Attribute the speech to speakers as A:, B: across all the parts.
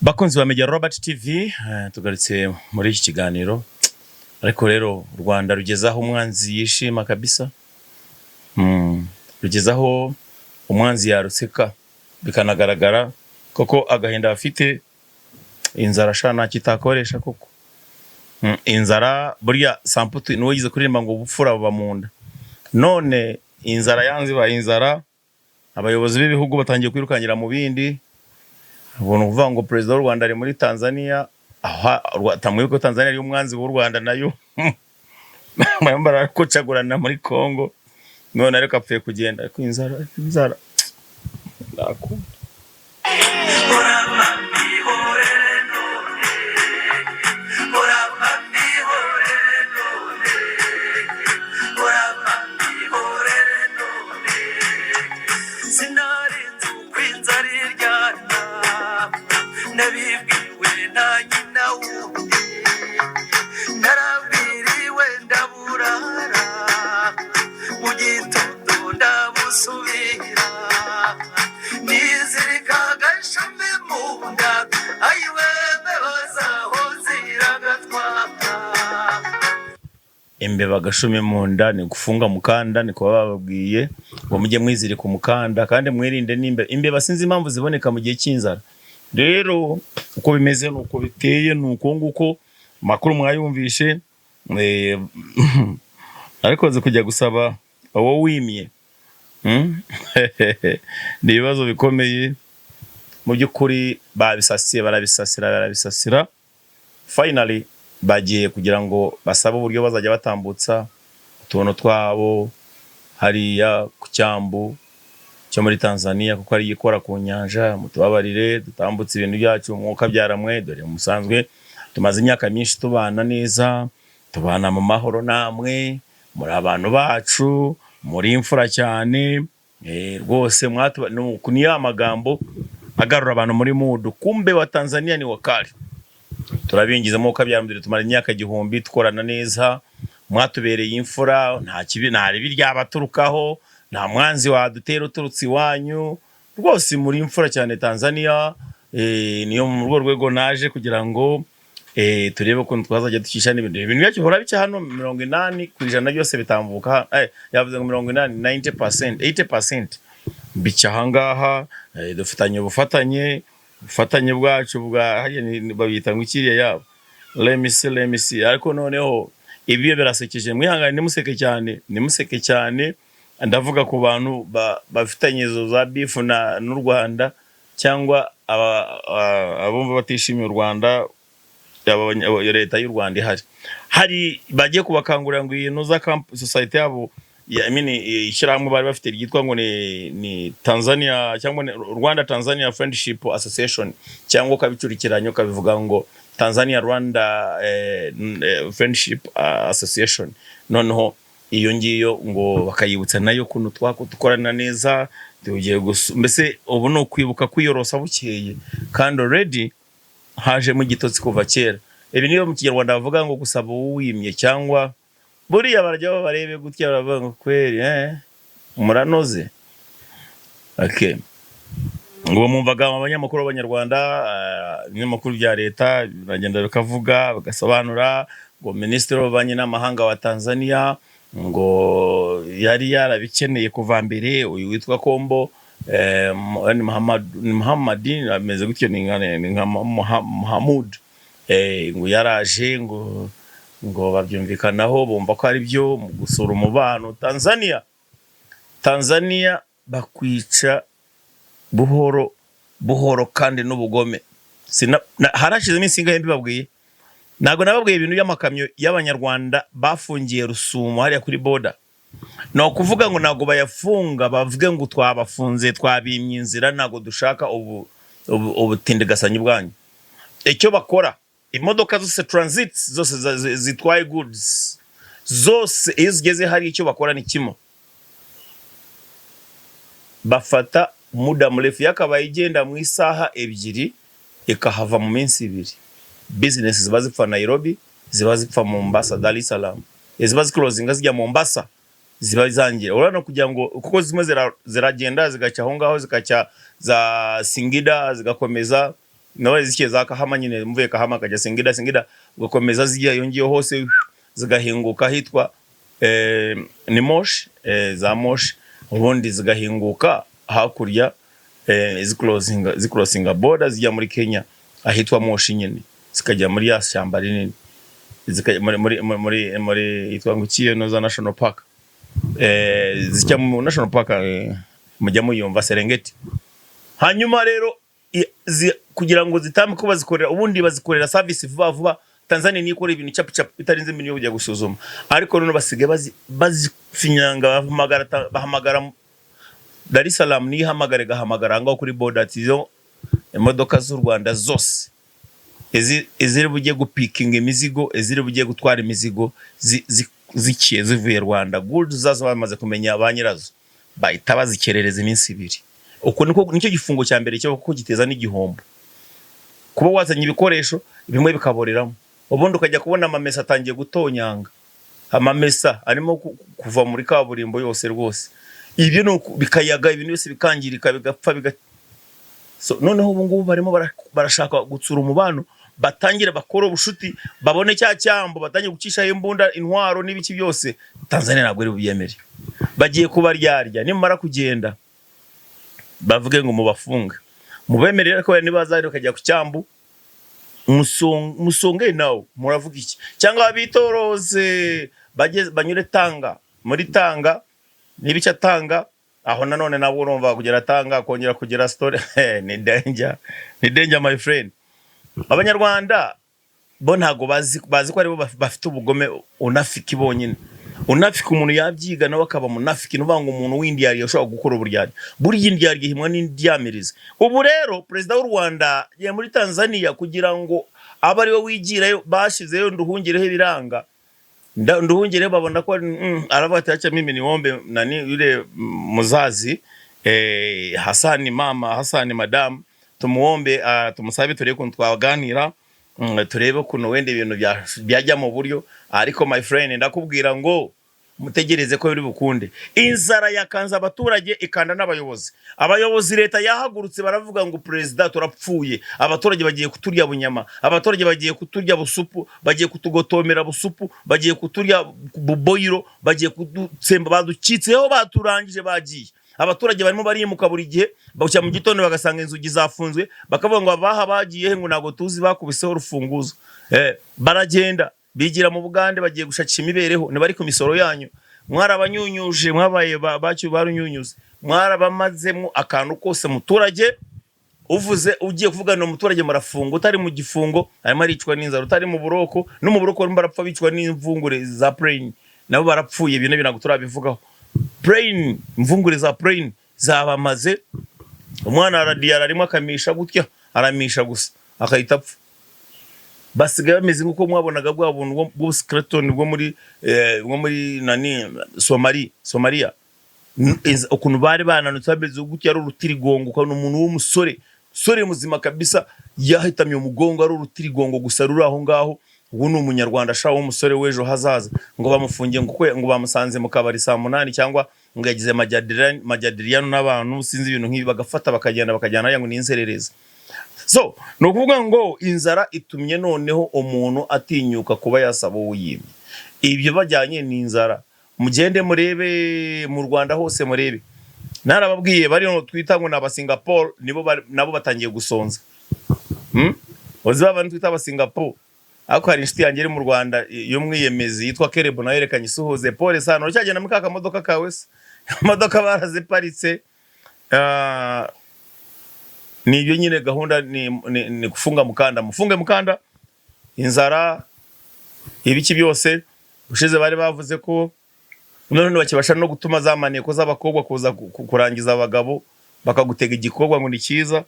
A: Bakunzi ba Media Robert TV, tugarutse muri iki kiganiro. Ariko rero u Rwanda rugeze aho umwanzi yishima kabisa. Rugeze aho umwanzi yaruseka bikanagaragara koko agahinda bafite. Inzara sha nta kitakoresha koko. Inzara burya Samputu niwe yize kuririmba ngo ubupfura buba mu nda. None inzara yanze ibaye inzara, abayobozi b'ibihugu batangiye kwirukankira mu bindi. Ubu ni ukuvuga ngo perezida w'u Rwanda ari muri Tanzania, aho tamwibuke ko Tanzania ari umwanzi w'u Rwanda nayo, barimo barakocagurana muri Congo. None ariko apfuye kugenda, ariko inzara, inzara ndakunda.
B: Urama ihorere none, urama ihorere none, urama ihorere none. Sinarinze uko inzara iryana, nabibwiwe na nyina wundi. Narabwiriwe ndaburara, mu gitondo ndabusubira, nizirika agashami mu nda. Ayiwe, bazaho ziragatwara.
A: Imbeba agashumi mu nda ni gufunga mukanda, ni kuba bababwiye ngo mujye mwizirika umukanda kandi mwirinde n'imbeba. Imbeba sinzi impamvu ziboneka mu gihe cy'inzara. Rero uko bimeze ni uko biteye, ni uko nguko amakuru mwayumvishe. Ariko nzi kujya gusaba uwo wimye. Ni ibibazo bikomeye mu by'ukuri. Babisasiye, barabisasira, barabisasira, finally bagiye kugira ngo basabe uburyo bazajya batambutsa utuntu twabo hariya ku cyambu cyo muri Tanzania, kuko ari ikora ku nyanja. Mutubabarire dutambutse ibintu byacu, mwuka byaramwe, dore musanzwe tumaze imyaka myinshi tubana neza, tubana mu mahoro namwe, muri abantu bacu, muri imfura cyane. Rwose mwatuba ni ya magambo agarura abantu muri mood. Kumbe wa Tanzania ni wakali. Turabingiza mwuka byarambere, tumara imyaka 1000 dukorana neza, mwatubereye imfura, nta kibi, nta ribi ryabaturukaho, nta mwanzi wadutera uturutse iwanyu. Rwose muri imfura cyane Tanzania. Niyo mu rwo rwego naje kugira ngo turebe ukuntu twazajya ducisha n'ibintu. Ibintu byacu bihora bica hano, 80% byose bitambuka. Yavuze ngo 80, 90%, 80% bica ahangaha. Dufitanye ubufatanye bwacu bwa hariya babita ngo ikiriya yabo. Let me see, let me see. Ariko noneho ibyo birasekeje, mwihangane, nimuseke cyane, nimuseke cyane. Ndavuga ku bantu bafitanye izo za beef na n'u Rwanda, cyangwa abumva batishimiye u Rwanda, leta y'u Rwanda ihari. Hari bagiye kubakangurira ngo iyi nuza camp society yabo ya, I mean, ishyirahamwe bari bafite ryitwa ngo ni Tanzania cyangwa ni Rwanda Tanzania Friendship Association, cyangwa ukabicurikiranya ukabivuga ngo Tanzania Rwanda Friendship Association. Noneho iyo ngiyo ngo bakayibutsa nayo ukuntu dukorana neza. Tugiye mbese ubu ni ukwibuka kwiyorosa bukeye, kandi already hajemo igitotsi kuva kera. Ibi niyo mu Kinyarwanda bavuga ngo gusaba uwimye, cyangwa buriya barajya barebe gutya baravuga ngo kweri muranoze. Okay, ngo mwumvaga abanyamakuru b'Abanyarwanda, ibinyamakuru bya leta biragenda bikavuga, bagasobanura ngo minisitiri w'ububanyi n'amahanga wa Tanzania ngo yari yarabikeneye kuva mbere. Uyu witwa Kombo, ni Muhammad, ni Muhammad ameze gutyo, ni nka Muhammad, ngo yaraje ngo babyumvikanaho, bumva ko ari byo mu gusura umubano. Tanzania bakwica buhoro buhoro kandi n'ubugome. Harashize iminsi ingahe mbibabwiye? Ntabwo nababwiye ibintu by'amakamyo y'Abanyarwanda bafungiye Rusumo hariya kuri border? Ni ukuvuga ngo ntabwo bayafunga bavuge ngo twabafunze, twabimye inzira, ntabwo dushaka ubutindigasanyi bwanyu. Icyo bakora, imodoka zose transit zose zitwaye goods zose, iyo zigeze hari icyo bakora ni kimwe: bafata muda mrefu. Yakabaye igenda mu isaha 2 ikahava mu minsi 2. Business ziba zipfa Nairobi, ziba zipfa Mombasa, Dar es Salaam, ziba ziclosinga zijya Mombasa, ziba zangira. Urabona kugira ngo kuko zimwe ziragenda zigaca aho ngaho, zikaca za Singida, zigakomeza. Nawe zikiye za Kahama nyine, mvuye Kahama akajya Singida, Singida ugakomeza zijya iyo ngiyo hose, zigahinguka ahitwa ni Moshi, za Moshi, ubundi zigahinguka hakurya, zicrossinga border, zijya muri Kenya ahitwa Moshi nyine, zikajya muri ya shyamba rinini, zikajya muri yitwa ngo iki, Noza National Park, zijya mu National Park, mujya muyumva Serengeti. Hanyuma rero kugira ngo zitambuke, bazikorera, ubundi bazikorera service vuba vuba. Tanzania niyo ikora ibintu chapu chapu, bitarenze miliyoni kujya gusuzuma. Ariko none basigaye bazifinyanga, bahamagara Dar es Salaam, niyo ihamagara, igahamagara aho ngaho kuri border ati: "Izo imodoka z'u Rwanda zose iziri bujye gupickinga imizigo, iziri bujye gutwara imizigo zikiye zivuye Rwanda, goods zazo bamaze kumenya ba nyirazo, bahita bazikerereza iminsi 2." Uko niko nicyo gifungo cya mbere cyo kuko giteza n'igihombo, kuba wazanye ibikoresho bimwe bikaboreramo, ubundi ukajya kubona amamesa atangiye gutonyanga, amamesa arimo kuva muri kaburimbo yose rwose. Ibyo ni bikayaga, ibintu byose bikangirika, bigapfa, So, noneho ubu ngubu barimo barashaka gutsura umubano, batangire bakore ubushuti, babone cya cyambo, batangire gucishaho imbunda, intwaro n'ibiki byose. Tanzania ntabwo iri bubyemere, bagiye kubaryarya. Nimara kugenda bavuge ngo mubafunge, mubemerere ko nibaza bakajya ku cyambu, musonge nawe muravuga iki? Cyangwa bitoroze bageze banyure Tanga, muri Tanga n'ibice Tanga aho nanone nabwo urumva kugera Tanga, kongera kugera story ni danger, ni danger, my friend. Abanyarwanda bo ntago bazi ko aribo bafite ubugome, unafiki bonyine. Unafiki umuntu yabyiga nawe akaba munafiki, ni ukuvuga ngo umuntu w'indyarya ushobora gukora uburyarya. Burya indyarya ihimwa n'indyamirizi. Ubu rero perezida w'u Rwanda yagiye muri Tanzania kugira ngo abe ariwe wigirayo. Bashyizeyo Nduhungireho, ibiranga Nduhungireho babona ko aravuga ati: "Acha mimi niombe nani yule muzazi, Hasani, mama Hasani, madamu, tumuombe, tumusabe, turebe ukuntu twaganira, turebe ukuntu wenda ibintu byajya mu buryo." Ariko my friend, ndakubwira ngo mutegereze ko biri bukunde. Inzara yakanze abaturage, ikanda n'abayobozi. Abayobozi, leta yahagurutse, baravuga ngo: "Perezida, turapfuye, abaturage bagiye kuturya bunyama, abaturage bagiye kuturya busupu, bagiye kutugotomera busupu, bagiye kuturya buboyiro, bagiye kudutsemba, baducitseho, baturangije, bagiye." Abaturage barimo barimuka buri gihe, bucya mu gitondo bagasanga inzugi zafunzwe, bakavuga ngo: "Abaha bagiye he?" Ngo: "Ntabwo tuzi, bakubiseho urufunguzo." Baragenda bigira mu Bugande, bagiye gushakisha imibereho. Ntibari ku misoro yanyu, mwarabanyunyuje, mwabaye bacyo barunyunyuze, mwarabamazemo akantu kose. Muturage uvuze, ugiye kuvugana umuturage, murafunga. Utari mu gifungo arimo aricwa n'inzara, utari mu buroko, no mu buroko barimo barapfa, bicwa n'imvungure za plane, nabo barapfuye. Ibintu ntabwo turabivugaho. Plane, imvungure za plane zabamaze. Umwana aradiyara arimo akamisha gutya, aramisha gusa akahita apfa. Basigaye bameze nk'uko mwabonaga bwa buntu bw'ubuskeleton bwo muri nani, Somaliya. Ukuntu bari bananutse, bameze gutya, ari urutirigongo, ukabona umuntu w'umusore, sore muzima kabisa, yahitamye umugongo, ari urutirigongo gusa ruri aho ngaho. Ubu ni umunyarwanda ashaka w'umusore w'ejo hazaza, ngo bamufungiye ngo ngo bamusanze mu kabari saa 8, cyangwa ngo yagize majadiriano n'abantu, sinzi, ibintu nk'ibi, bagafata bakagenda bakajyana hariya ngo ni inzererezi. So ni ukuvuga ngo inzara itumye noneho umuntu atinyuka kuba yasaba uwuyimye. Ibyo bajyanye n'inzara, mugende murebe mu Rwanda hose, murebe. Narababwiye, bari twita ngo ni Abasingapore, nibo nabo batangiye gusonza. Uzi ba bantu twita Abasingapore? Ariko hari inshuti yanjye iri mu Rwanda y'umwiyemezi yitwa Kerebo, nawe yerekanye isuhuze. Pole sana, uracyagenda muri ka kamodoka kawe se? Imodoka baraziparitse. Ah, ni ibyo nyine, gahunda ni gufunga mukanda, mufunge mukanda, inzara, ibiki byose. Ushize bari bavuze ko none bakibasha no gutuma za maneko z'abakobwa kuza kurangiza abagabo, bakagutega igikobwa ngo ni cyiza,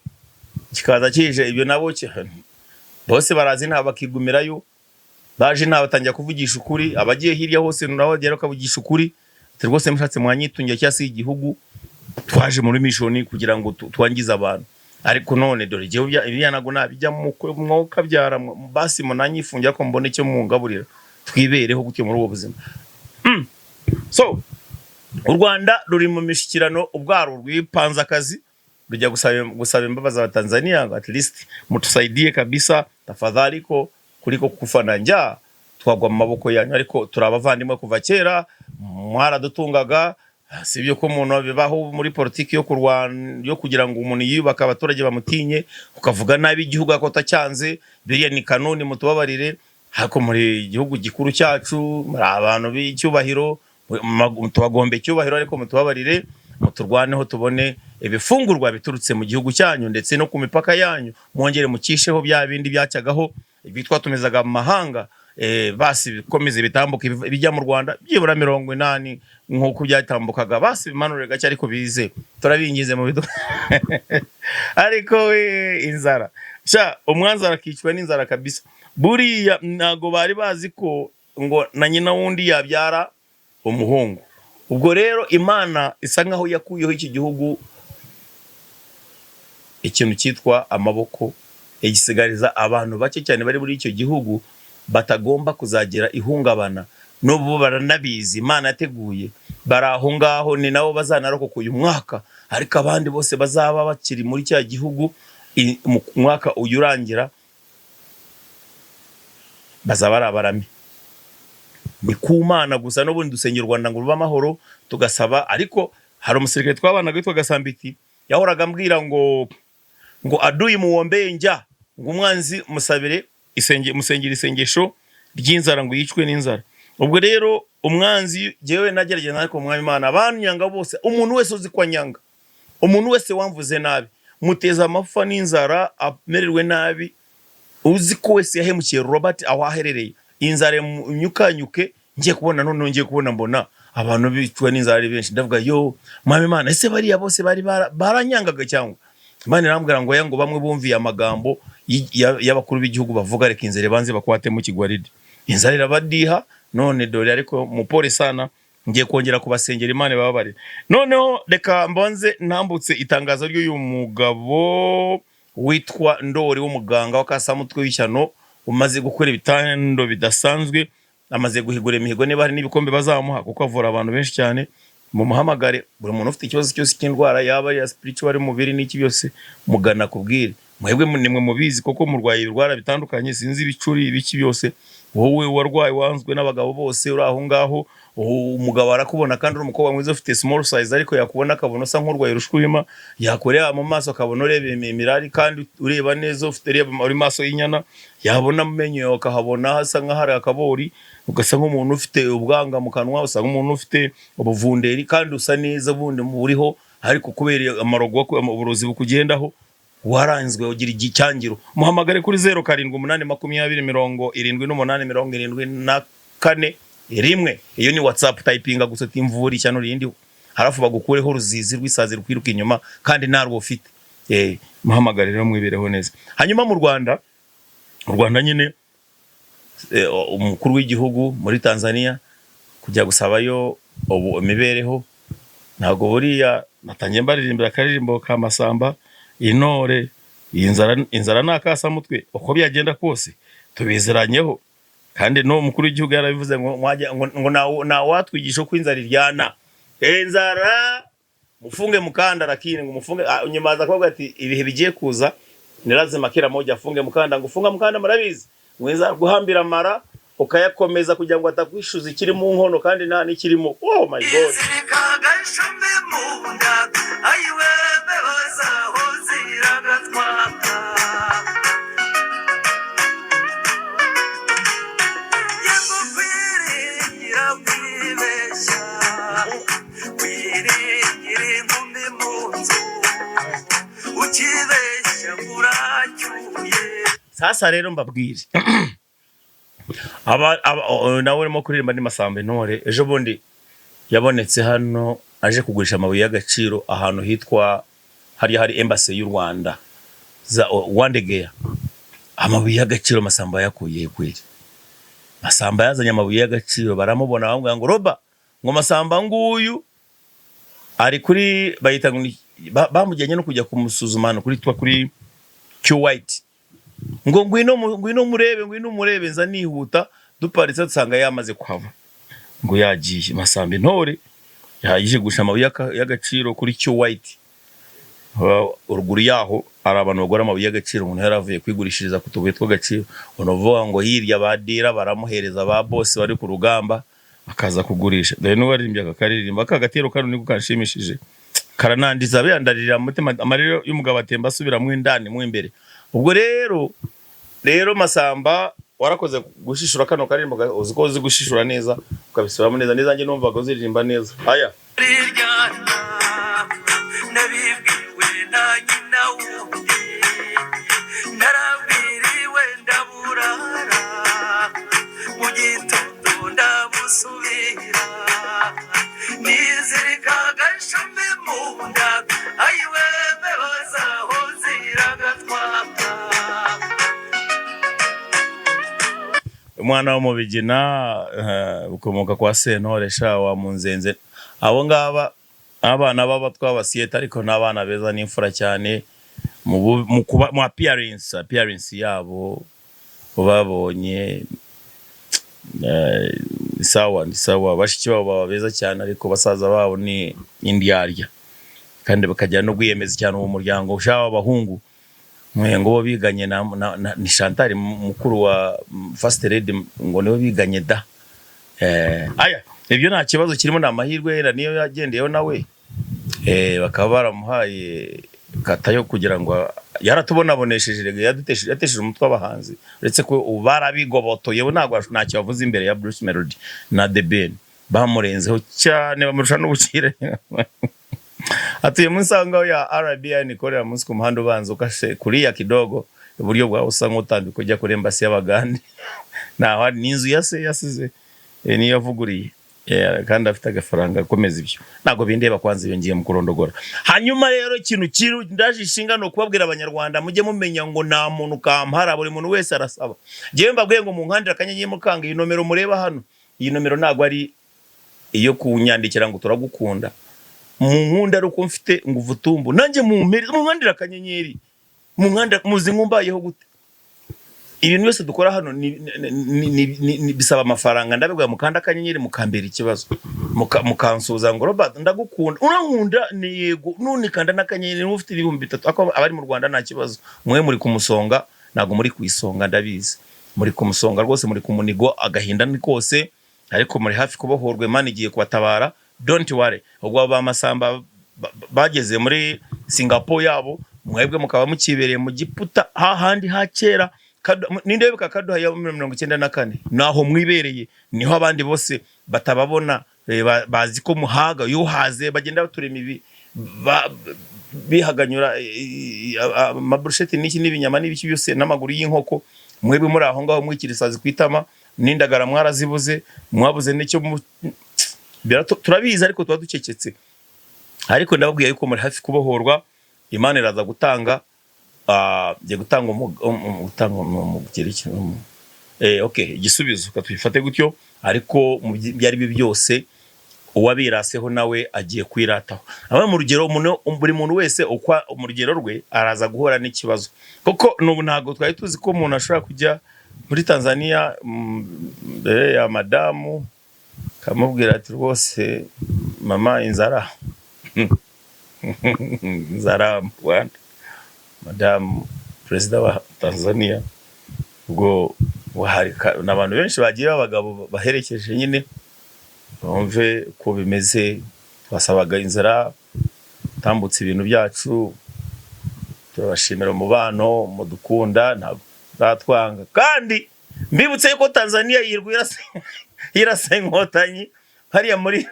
A: kikaza kije. Ibyo nabo bose barazi, nta bakigumirayo. Baje nta batangira kuvugisha ukuri. Abagiye hirya hose nabo bagera bakavugisha ukuri, ati: "Rwose mushatse mwanyitungira, cyangwa se igihugu twaje muri mission kugira ngo twangize abantu." Ariko none dore igihe ibya ntabwo nabijya mu mwuka byara, basi munanyifungira ko mbone icyo mungaburira, twibereho gutyo muri ubu buzima. So u Rwanda ruri mu mishyikirano ubwaro, rwipanze akazi. Rujya gusaba imbabazi aba Tanzania ngo at least mutusaidie kabisa tafadhali, ko kuliko kufa na njaa twagwa mu maboko yanyu, ariko turi abavandimwe kuva kera, mwaradutungaga. Si ibyo ko umuntu bibaho muri politiki yo kurwana, yo kugira ngo umuntu yiyubake abaturage bamutinye, ukavuga nabi igihugu ariko utacyanze. Biriya ni kanuni, mutubabarire, ariko muri igihugu gikuru cyacu muri abantu b'icyubahiro, tubagomba icyubahiro, ariko mutubabarire muturwaneho tubone ibifungurwa biturutse mu gihugu cyanyu ndetse no ku mipaka yanyu, mwongere mukisheho bya bindi byacyagaho ibyo twatumizaga mu mahanga, basi bikomeze bitambuke bijya mu Rwanda byibura 80 nk'uko byatambukaga, basi bimanure gake ariko bize, turabingize mu bidu. Ariko we inzara sha, umwanzi arakicwa n'inzara kabisa. Buriya ntago bari bazi ko ngo na nyina wundi yabyara umuhungu. Ubwo rero Imana isa nkaho yakuyeho iki gihugu ikintu cyitwa amaboko, igisigariza abantu bake cyane bari muri icyo gihugu batagomba kuzagira ihungabana. N'ubu baranabizi, Imana yateguye bari aho ngaho, ni nabo bazanarokoka uyu mwaka, ariko abandi bose bazaba bakiri muri cya gihugu mu mwaka uyu urangira bazaba ari abarami. Ni ku Mana gusa. N'ubundi dusengera u Rwanda ngo rube amahoro, tugasaba. Ariko hari umusirikare twabanaga witwa Gasambiti, yahoraga ambwira ngo adui muombee njaa, ngo umwanzi musabire isenge, musengera isengesho ry'inzara ngo yicwe n'inzara. Ubwo rero umwanzi jewe nagerageza, ariko umwami Imana banyanga bose, umuntu wese uzi ko anyanga, umuntu wese wamvuze nabi, muteza amapfa n'inzara amererwe nabi. Uzi ko wese yahemukiye Robert aho aherereye, inzara inyukanyuke. Ngiye kubona none, ngiye kubona mbona abantu bicwa n'inzara ari benshi. Ndavuga: "Yo mwami Imana, ese bariya bose bari baranyangaga cyangwa?" Imana irambwira ngo ya, ngo bamwe bumviye amagambo y'abakuru b'igihugu bavuga, reka inzara banze bakwatemo kigwaride. Inzara irabadiha none dore. Ariko mupole sana, ngiye kongera kubasengera Imana ibababarire. Noneho reka mbanze ntambutse itangazo ry'uyu mugabo witwa Ndori w'umuganga w'akasamutwe w'ishyano, umaze gukora ibitando bidasanzwe, amaze guhigura imihigo. Niba hari n'ibikombe bazamuha kuko avura abantu benshi cyane, mumuhamagare. Buri muntu ufite ikibazo cyose cy'indwara, yaba ari iya spiritual, ari umubiri n'iki byose, mugana kubwire. Mwebwe nimwe mubizi koko murwaye ibirwara bitandukanye, sinzi ibicuri ibiki byose. Wowe warwaye wanzwe n'abagabo bose uri aho ngaho, umugabo arakubona kandi uri umukobwa mwiza ufite small size, ariko yakubona akabona usa nk'urwaye urushwima, yakureba mu maso akabona ureba imirari kandi ureba neza, ufite reba uri maso y'inyana, yabona amenyo yawe akahabona hasa nk'ahari akabori, ugasa nk'umuntu ufite ubwanga mu kanwa, usa nk'umuntu ufite ubuvunderi kandi usa neza bundi buriho, ariko kubera amarogo, uburozi bukugendaho, waranzwe ugira igicyangiro. Muhamagare kuri 07827874 1. Iyo ni WhatsApp, typinga gusa uti "Imvura ishyano rindiho", harafu bagukureho uruzizi rw'isazi rukwiruka inyuma kandi ntarwo ufite. Muhamagare rero mwibereho neza. Hanyuma mu Rwanda, u Rwanda nyine, umukuru w'igihugu muri Tanzania kujya gusabayo ubu imibereho, ntabwo buriya natangiye mbaririmbira akaririmbo ka Masamba Intore. Iyi nzara, inzara ni akasamutwe uko byagenda kose, tubizeranyeho. Kandi n'uwo mukuru w'igihugu yarabivuze ngo ngo ntawatwigisha uko inzara iryana. Inzara mufunge mukanda, lakini ngo mufunge, nyuma aza kuvuga ati ibihe bigiye kuza ni lazima kila moja afunge mukanda. Ngo ufunga mukanda murabizi, ngo inzara guhambira amara ukayakomeza kugira ngo atakwishyuza ikiri mu nkono kandi nta n'ikirimo. Oh my God!
B: Zirikagashami mu nda, ayiwe, bazaho ziragatwaka. Yengo kwiringira kwibeshya, wiringira inkumi mu nzu, ukibeshya uracyuye.
A: Sasa rero mbabwire, nawe urimo kuririmba ni Masamba Intore. Ejo bundi yabonetse hano aje kugurisha amabuye y'agaciro ahantu hitwa hariya hari embassy y'u Rwanda za Wandegeya. Amabuye y'agaciro Masamba yakuye kweli? Masamba yazanye amabuye y'agaciro, baramubona bamubwira ngo roba ngo Masamba nguyu ari kuri bayita ngo bamujyanye no kujya kumusuzuma hano kuri twa kuri Q White, ngo ngwino ngwino murebe, ngwino murebe. Nza nihuta, duparitse dusanga yamaze kuhava, ngo yagiye. Masamba Intore yaje gusha amabuye y'agaciro kuri Q White. Ruguru yaho hari abantu bagura amabuye y'agaciro, umuntu yari avuye kwigurishiriza ku tubuye tw'agaciro. Unavuga ngo hirya ba dira baramuhereza, ba boss bari ku rugamba akaza kugurisha. Dore n'uwaririmbye aka karirimba, aka gatero kano niko kanshimishije, karanandiza biyandarira mutima, amarira y'umugabo atemba asubira mu indani mu imbere. Ubwo rero Masamba, warakoze gushishura kano karirimbo, uzi ko uzi gushishura neza, ukabisubiramo neza neza. Njye numvaga uziririmba neza aya.
B: Riryana nabibwiwe na nyina wundi, narabwiriwe ndaburara, mu gitondo ndabusubira, nizirika agashami mu nda, ayiwe bazaho ziragatwaka.
A: Umwana wo mu Bigina, ukomoka kwa Sentore sha wa Munzenze. Abo ngaba abana baba twabasiyete, ariko ni abana beza n'imfura cyane mu kuba mu appearance yabo babonye, ni sawa, ni sawa. Bashiki babo baba beza cyane, ariko basaza babo ni indyarya kandi bakagira no kwiyemeza cyane. Uwo muryango sha w'abahungu mwe ngo bo biganye na ni Chantal mukuru wa First Lady, ngo niwe biganye da. Aya ibyo nta kibazo kirimo, ni amahirwe yera niyo yagendeyeho nawe, bakaba baramuhaye kata yo kugira ngo yaratubonabonesheje rega, yadutesheje, yatesheje umutwe abahanzi, uretse ko ubu barabigobotoye, bo ntabwo ntacyo bavuze imbere ya Bruce Melody na The Ben, bamurenzeho cyane, bamurusha n'ubukire. Atuye munsi aho ngaho ya RBI ikorera munsi ku muhanda ubanza ukashe kuriya kidogo, iburyo bwawe usa nk'utambika ujya kuri embassy y'Abagande. Naho hari ni inzu ya se yasize, niyo yavuguriye. Kandi afite agafaranga akomeza. Ibyo ntabwo bindeba kwanza, iyo ngiye mu kurondogora. Hanyuma rero ikintu kiri ndaje ishinga ni ukubabwira Abanyarwanda, mujye mumenya ngo nta muntu kampara, buri muntu wese arasaba. Njyewe mbabwiye ngo munkandire akanyenyeri, mukanga iyi nomero mureba hano. Iyi nomero ntabwo ari iyo kunyandikira ngo turagukunda. Munkunda ari uko mfite nguvu tumbu, nanjye mumpere, munkandire akanyenyeri, munkandire. Muzi nkumbayeho gute? Ibintu byose dukora hano bisaba amafaranga. Ndabibwira mukanda akanyenyeri, mukambera ikibazo, mukansuhuza ngo Robert ndagukunda, urankunda, ni yego. Nunikanda n'akanyenyeri niba ufite 3000, ako abari mu Rwanda nta kibazo. Mwe muri ku musonga, ntabwo muri ku isonga, ndabizi muri ku musonga rwose, muri ku munigo, agahinda ni kose, ariko muri hafi kubohorwa. Imana igiye kubatabara, don't worry. Ubwo abo ba Masamba bageze muri Singapore yabo, mwebwe mukaba mukibereye mu Giputa hahandi ha kera. Ninde wibuka Kaduha ya 94? Naho mwibereye, niho abandi bose batababona. Bazi ko muhaga, iyo uhaze bagenda baturema ibi bihaganyura amaburusheti n'iki n'ibinyama n'ibiki byose n'amaguru y'inkoko. Mwebwe muri aho ngaho mwikira isazi ku itama n'indagara mwarazibuze, mwabuze n'icyo turabizi, ariko tuba ducecetse. Ariko ndababwiye yuko muri hafi kubohorwa. Imana iraza gutanga, igiye gutanga gutanga okay, igisubizo katubifate gutyo. Ariko mu ibyo ari byo byose, uwabiraseho nawe agiye kwirataho. Aba mu rugero buri muntu wese uko mu rugero rwe araza guhura n'ikibazo, kuko n'ubu ntabwo twari tuzi ko umuntu ashobora kujya muri Tanzania mbere ya madamu, kamubwira ati rwose mama, inzara inzara mu Rwanda, madamu perezida wa Tanzania. Ubwo hari n'abantu benshi bagiye b'abagabo baherekeje nyine bumve uko bimeze. Twasabaga inzira tambutse ibintu byacu. Turabashimira umubano mudukunda, ntabwo ntatwanga. Kandi mbibutse yuko Tanzania yirwa irasa Inkotanyi hariya muri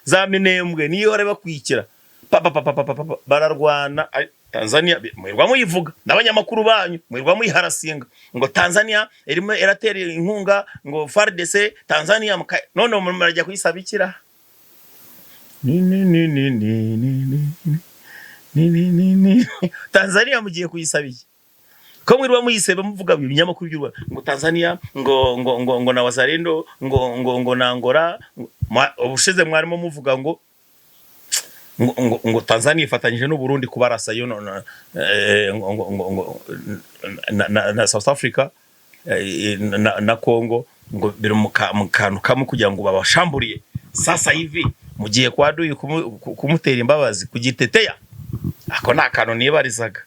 A: za Minembwe, niyo bari bakwikira papa papa papa papa bararwana. Tanzania mwirwa muyivuga n'abanyamakuru banyu, mwirwa muyiharasinga ngo Tanzania irimo iratera inkunga ngo FARDC Tanzania, none murajya kuyisaba ikira ni ni ni ni ni ni ni ni ni ni ni Tanzania mugiye kuyisaba iki, ko mwirwa muyiseba, muvuga ibinyamakuru by'u Rwanda ngo Tanzania ngo na Wazalendo ngo na Angola ubushize mwarimo muvuga ngo Tanzania ifatanyije n'u Burundi kubarasa yo no, ngo na South Africa, na Congo, ngo biri mu kantu kamwe kugira ngo babashamburiye. Sasa hivi mugiye kwa adui kumutera imbabazi, kugiteteya. Ako Ako ni akantu nibarizaga.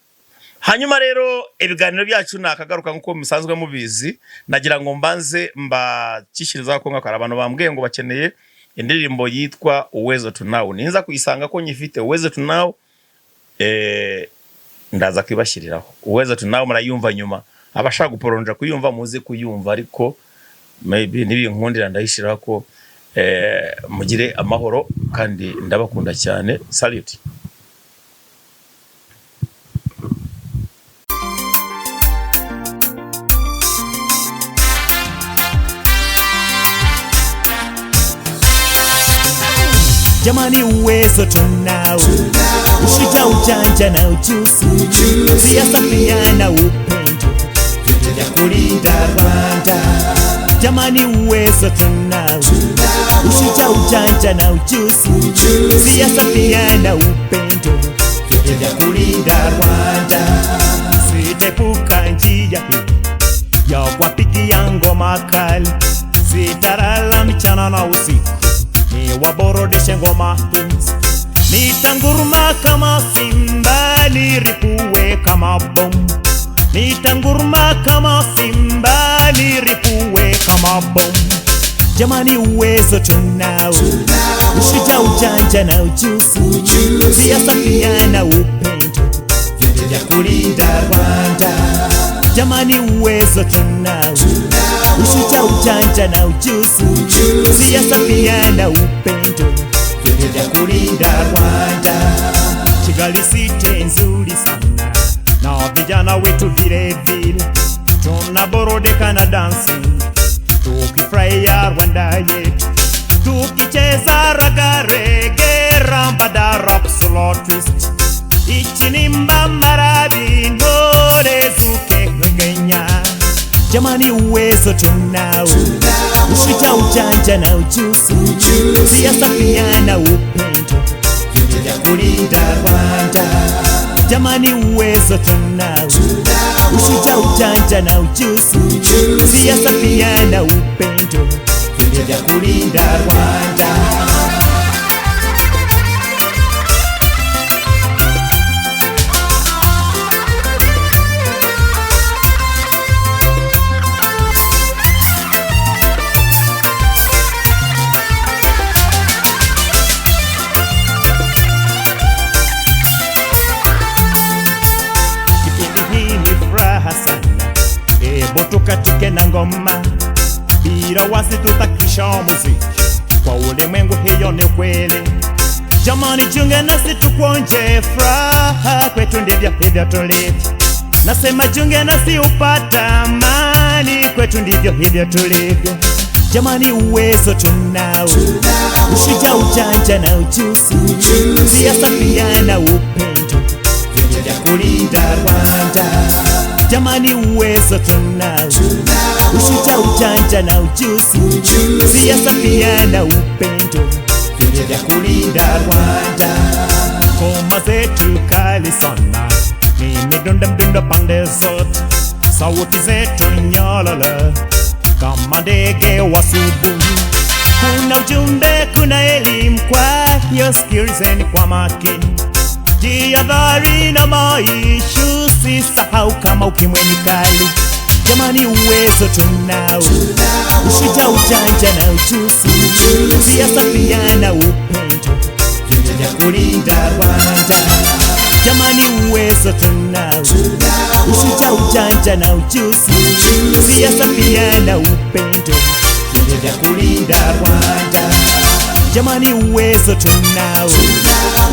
A: Hanyuma rero ibiganiro byacu nakagaruka nk'uko musanzwe mubizi. Nagira ngo mbanze mbakishyirizaho ko nkakara abantu bambwiye ngo bakeneye indirimbo yitwa Uwezo Tunao. Ninza kuyisanga ko nyifite Uwezo Tunao, ndaza kwibashyiriraho Uwezo Tunao, murayumva nyuma. Abashaka guporonja kuyumva muze kuyumva, ariko maybe nibinkundira ndayishyiraho ko mugire amahoro kandi ndabakunda cyane. Salute.
B: Jamani, uwezo tunao, ushujaa, ujanja na ujuzi, siasa pia na upendo, vyote vya kulinda Rwanda. Jamani, uwezo tunao, ushujaa, ujanja na ujuzi, siasa pia na upendo, vyote vya kulinda Rwanda. Sitepuka njia hii ya kuwapigia ngoma kali, sitalala mchana na usiku niwaborodeshe ngoma hizi. Nitanguruma kama simba, niripue kama bomu. Nitanguruma kama simba, niripue kama bomu. Jamani, uwezo tunao, ushujaa, ujanja na ujuzi, siasa pia na upendo, vyote vya kulinda Rwanda. Jamani, uwezo tunao, ushujaa, ujanja na ujuzi, siasa pia na upendo, vyote vya kulinda Rwanda. Kigali City nzuri sana na vijana wetu vile vile, tunaborodeka na dancing tukifurahia Rwanda yetu, tukicheza raga, reggae, ramba, da rock, slow twist, ikinimba marabi intore zukekegenya. Jamani, uwezo tunao, ushujaa, ujanja na ujuzi, siasa pia na upendo, vyote vya kulinda Rwanda. Jamani, uwezo tunao, ushujaa, ujanja na ujuzi, siasa pia na upendo, vyote vya kulinda Rwanda. Kipindi hii ni furaha sana, ebo tukatike na ngoma bila wasi, tutakisha muziki kwa ulimwengu, hiyo ni kweli. Jamani, jiunge nasi tukuonje furaha kwetu, ndivyo hivyo tulivyo. Nasema jiunge nasi upata amani kwetu, ndivyo hivyo tulivyo. Jamani, uwezo tunao, ushujaa, ujanja na ujuzi, siasa pia na upendo, vyote vya kulinda Rwanda. Jamani, uwezo tunao, ushujaa, ujanja na ujuzi, siasa pia na upendo, vyote vya kulinda Rwanda. Ngoma zetu kali sana, ni midundo mdundo pande zote, sauti zetu nyololo kama ndege wa asubuhi. Kuna ujumbe, kuna elimu, kwa hiyo sikilizeni kwa makini. Jihadhari na maisha, usisahau kama ukimwi ni kali. Jamani, uwezo tunao, ushujaa, ujanja na ujuzi, siasa pia na upendo, vyote vya kulinda Rwanda. Jamani, uwezo tunao, ushujaa, ujanja na ujuzi, siasa pia na upendo, vyote vya kulinda Rwanda. Jamani, uwezo tunao,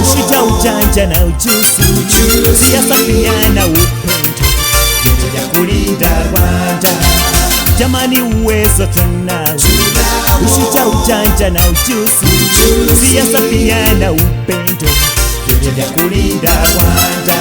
B: ushujaa, ujanja na ujuzi, siasa pia na upendo, vyote vya kulinda Rwanda. Jamani, uwezo tunao, ushujaa, ujanja na ujuzi, siasa pia na upendo, vyote vya kulinda Rwanda.